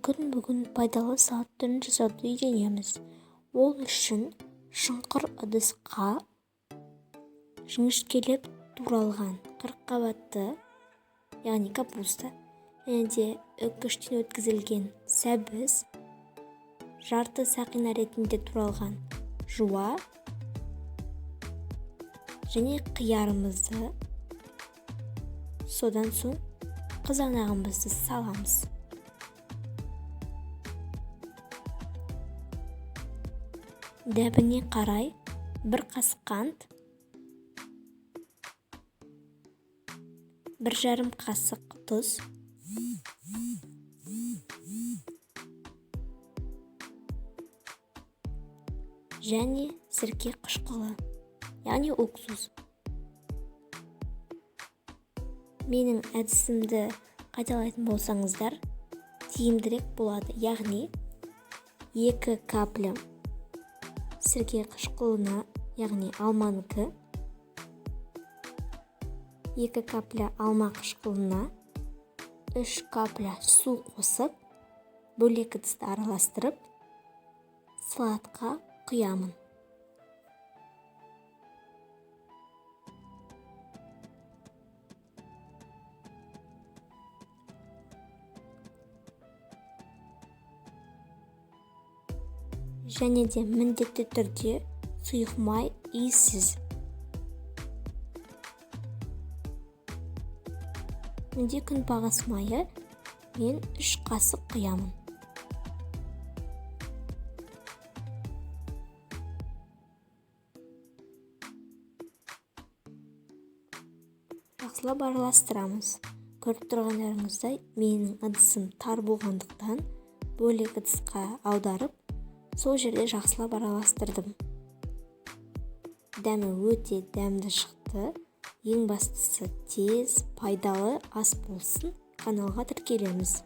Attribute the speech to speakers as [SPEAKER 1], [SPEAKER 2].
[SPEAKER 1] Мүмкін. Бүгін пайдалы салат түрін жасауды үйренеміз. Ол үшін шұңқыр ыдысқа жіңішкелеп туралған қырыққабатты, яғни капуста, және де үккіштен өткізілген сәбіз, жарты сақина ретінде туралған жуа және қиярымызды, содан соң қызанағымызды саламыз. Дәміне қарай 1 қасық қант, 1,5 қасық тұз, және сірке қышқылы, яғни уксус. Менің әдісімді қайталайтын болсаңыздар, тиімдірек болады. Яғни 2 капля сірке қышқылына, яғни алманыкі, 2 капля алма қышқылына 3 капля су қосып, бөлек ыдысты араластырып, салатқа құямын. Және де міндетті түрде сұйық май иіссіз. Менде күнбағыс майы, мен 3 қасық құямын. Жақсылап араластырамыз. Көріп тұрғандарыңыздай, менің ыдысым тар болғандықтан бөлек ыдысқа аударып, сол жерде жақсылап араластырдым. Дәмі өте дәмді шықты. Ең бастысы тез, пайдалы ас болсын. Каналға тіркелеміз.